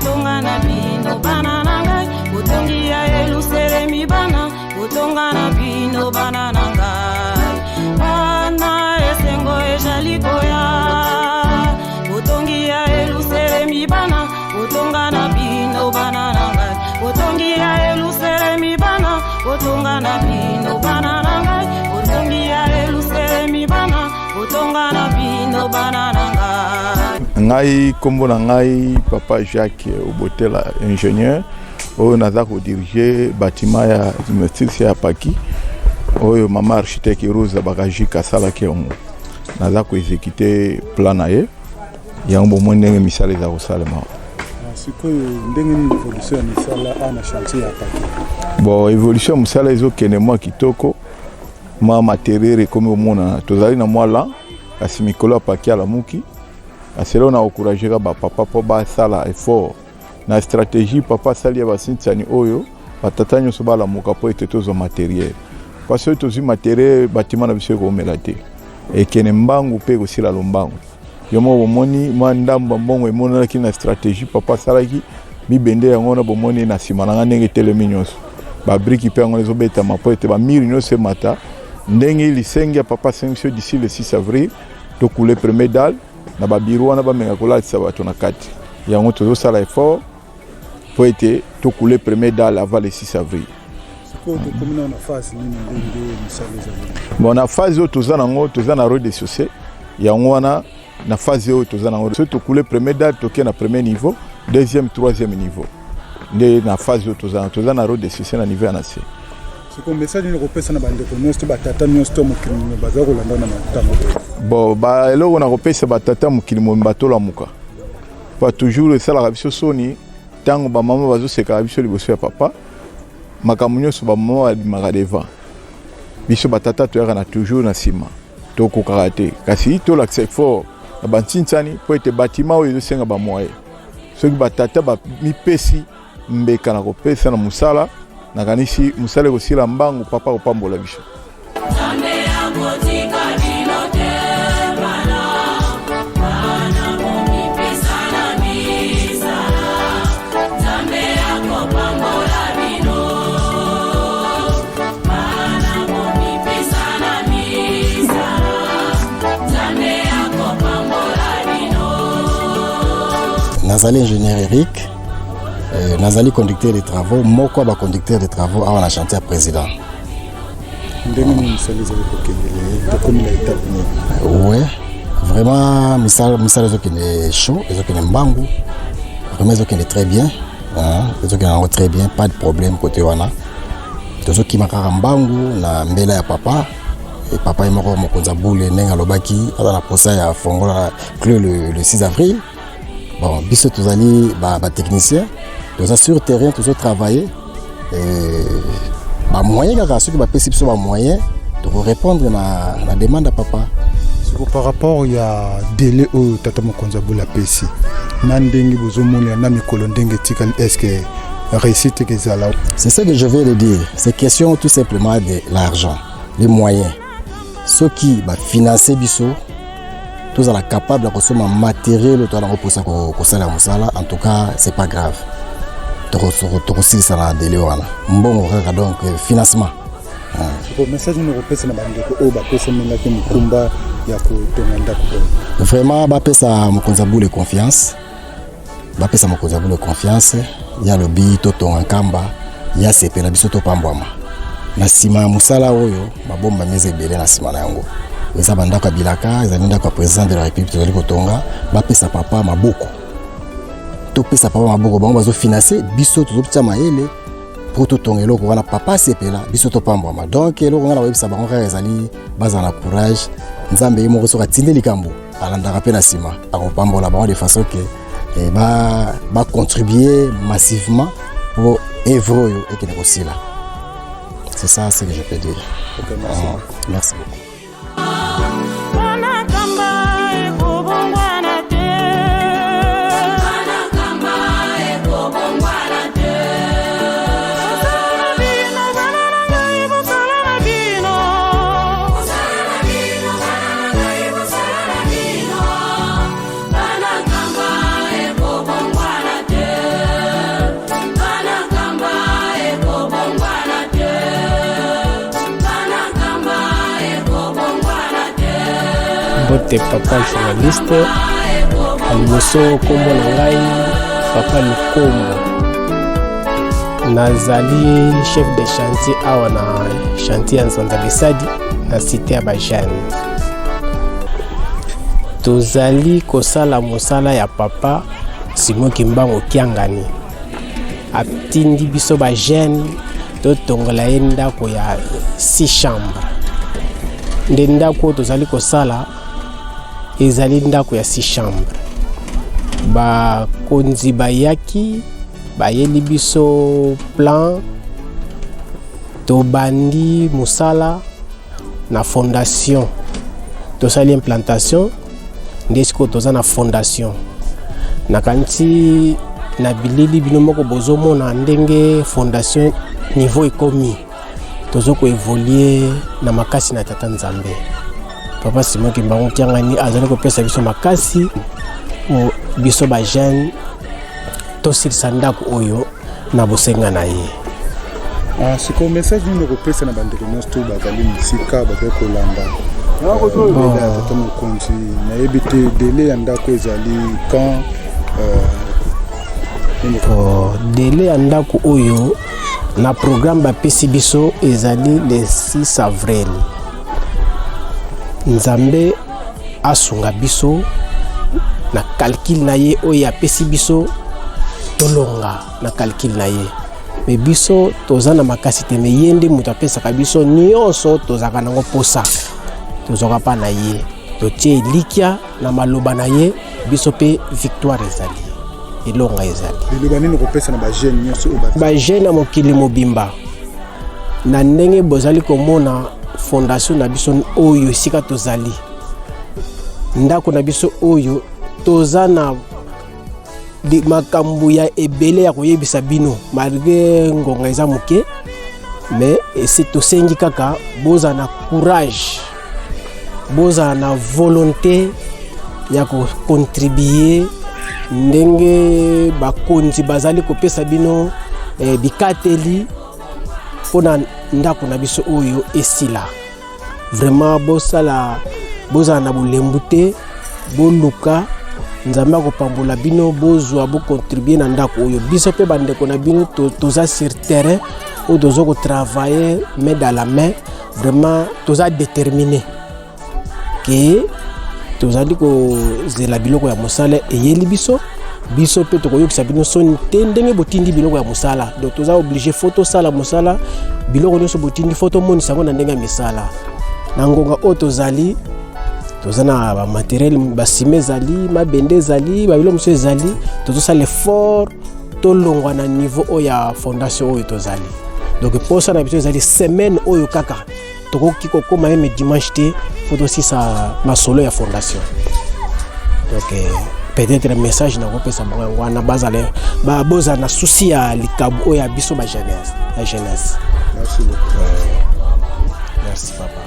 Botonga na bino bana na ngai, botongi ya Yelusalemi bana, botonga na bino bana na ngai. Bana, esengo ezali koya. Botongi ya Yelusalemi bana, botonga na bino bana na ngai. Botongi ya Yelusalemi bana, botonga na bino bana na ngai. Botongi ya Yelusalemi bana, botonga na bino bana na ngai. Ngai, nkombo na ngai Papa Jacques Obotela, ingénieur oyo naza kodiriger bâtiment ya investisse ya Paki oyo mama architecte Rose Bakajika asalaki yango. Naza koexécuter plan na ye. Yango bomoi ndenge misala eza kosalema. Sikoyo, ndenge nini évolution ya misala awa na chantier ya Paki? Bon, évolution ya mosala ezokende mwa kitoko. Mwa matériel ekomi komonana. Tozali na mwa lent, kasi mikolo ya Paki alamuki. Kasi eloko na encourager bapapa mpo basala effort na stratégie papa asali ya basintiani oyo, batata nyonso balamuka mpo ete tozwa matériel, parce oyo tozwi matériel, bâtiment na biso ekomela te, ekende mbangu mpe ekosila lombangu. Yo moko bomoni mwa ndambo ya mbongo emonanaki na stratégie papa asalaki. Mibende yango wana bomoni na nsima na nga ndenge etelemi nyonso, babriques mpe yango ezobetama mpo ete bamurs nyonso emata ndenge lisengi ya papa asengi biso. D'ici le 6 avril, tocouler première dalle na babureaux wana, bamenga kolatisa bato na kati. Yango tozosala effort mpo ete tocouler première dalle avant le 6 avril. Sikoyo tokomi nao na phase nini, ndenge misala ezali? Bon, na phase oyo toza nango, toza na rez-de-chaussée. Yango wana na phase oyo toza nango, soki tocouler première dalle, tokei na premier niveau, deuxième, troisième niveau. Nde na phase oyo toza na rez-de-chaussée, na niveau ya na se. Sikoyo, message nini kopesa na bandeko nyonso to batata nyonso to mokili mobimba baza kolanda na matango oyo? Bon, eloko na kopesa batata mokili mobimba, tolamuka po toujours esalaka biso soni ntango bamama bazosekaka biso liboso ya papa. Makambo nyonso, bamama babimaka devant, biso batata toyaka na toujours na nsima, tokokaka te. Kasi tolakisa effort na bantintsani mpo ete bâtiment oyo ezosenga bamoyens. Soki batata bamipesi mbeka na kopesa na mosala, nakanisi mosala ekosila mbangu, papa kopambola biso. Nzambe akotika bino te bana, bana bomipesa na misala, Nzambe akopambola bino. Bana bomipesa na misala, Nzambe akopambola bino. Nazali ingénieur Eric, nazali conducteur de travaux, moko ya baconducteur de travaux awa na chantier ya président. Ndenge nini misala ezali kokendele? Tokomi na étape nini? Ouais, vraiment misala ezokende chaud, ezokende mbangu, vraiment ezokende très bien, hein, ezokende yango très bien, pas de problème côté wana. Tozokima kaka mbangu na mbela ya papa e papa ye moko mokonzi ya bule, ndenge alobaki aza na posa ya fongola clé le 6 avril. Bon, biso tozali batechnicien, toza sur terrain, tozotravailler bamoyen kaka. Soki bapesi biso bamoyen, tokorépondre na demande ya papa. Siko, par rapport ya délai oyo tata mokonzi ya bula apesi, na ndenge bozomonela na mikolo ndenge etikali, est ce que réussite ekezala? C'est ce que je viens de dire, c'est question tout simplement de l'argent, les moyens. Soki bafinance biso, tozala capable ya kosomba matériel oyo toza nango mposa kosala mosala. En tout cas, c'est pas grave, tokosilisa na délai wana, mbongo kaka, donc financement. Siko, message nini okopesa na bandeko oyo bapesamelaki mokumba ya kotonga ndako oyo? Vraiment, bapesa mokonzi ya bule confiance, bapesa mokonzi ya bule confiance. Ye alobi totonga Nkamba, ye asepela, biso topambwama na nsima ya mosala oyo. Babombami eza ebele na nsima na yango. Eza bandako ya bilaka, ezali ndako ya président de la République tozali kotonga. Bapesa papa maboko, topesa papa maboko. Bango bazofinancer, biso tozotia mayele mpo totonga eloko wana, papa asepela, biso topambwama. Donc eloko ngai na koyebisa bango kaka ezali bazala na courage. Nzambe ye moko soki atindi likambo, alandaka mpe na nsima, akopambola bango de façon ke bacontribuer massivement mpo œuvre oyo ekende kosila. C'est ça ce que je peux dire. Okay, merci. Merci beaucoup. Bana Nkamba ekobongwana te, bana Nkamba ekobongwana te. Bosala na bino bana na ngai, bosala na bino, bosala na bino bana na ngai, bosala na bino, bana Nkamba ekobongwana te. Mbote papa journaliste, na liboso nkombo na ngai papa Lukombo, nazali chef de chantier awa na chantier ya Nzanza Besadi na cité ya bajeune. Tozali kosala mosala ya papa Simon Kimbangu Kiangani, atindi biso bajeune totongola ye ndako ya 6 chambre. Nde ndako oyo tozali kosala ezali ndako ya 6 chambre. Bakonzi bayaki, bayeli biso plan, tobandi mosala na fondation, tosali implantation, nde sikoyo toza na fondation. Nakanisi na bilili bino moko bozomona ndenge fondation niveau ekomi, tozo koevolue na makasi na tata Nzambe. Papa Simon Kimbangu Kiangani azali kopesa biso makasi, biso bajeune tosilisa ndako oyo na bosenga na ye. Ah, sikoyo message nini okopesa na bandeko nyonso to bazali mosika, bazali kolanda délai ya tata mokonzi? Nayebi te délai ya ndako ezali quand? Oh, délai ya ndako oyo na programme bapesi biso ezali le 6 avril. Nzambe asunga biso na calcul na ye oyo apesi biso, tolonga na calcul na ye. Mais biso toza na makasi te, mais ye nde moto apesaka biso nyonso tozalaka nango mposa, tozwaka mpa na ye. Totie elikya na maloba na ye, biso mpe victoire ezali, elonga ezali. Liloba nini okopesa na bajeune nyonso oyo Bajeune ya mokili mobimba, na ndenge bozali komona fondation na biso oyo, esika tozali, ndako na biso oyo, toza na makambo ya ebele ya koyebisa bino. Malgré ngonga eza moke, mais esi tosengi kaka bozala na courage, bozala na volonté ya kocontribuer ndenge bakonzi bazali kopesa bino bikateli mpona ndako na biso oyo esila. Vraiment bosala, bozala na bolembu te, boluka Nzambe akopambola bino, bozwa bocontribuer na ndako oyo. Biso mpe bandeko na bino toza sur terrain oyo, toza kotravailler main dans la main. Vraiment toza déterminé ke tozali kozela biloko ya mosala eyeli biso. Biso mpe tokoyokisa bino soni te ndenge botindi biloko ya mosala. Donc toza obligé, faut tosala mosala. Biloko nyonso botindi, faut tomonisa yango na ndenge ya misala. Na ngonga oyo tozali, toza na bamatériel, basima ezali, mabende ezali, babiloko mosusu ezali. Tozosala effort tolongwa na niveau oyo ya fondation oyo tozali. Donc posa na biso ezali semaine oyo kaka, tokoki kokóma même dimanche te, faut tosisa masolo ya fondation. Donc peut-être message nakopesa bango yango wana, bazala bozala na souci ya likambo oyo ya biso bajeunesse ya jeunesse. Merci beaucoup. Merci papa.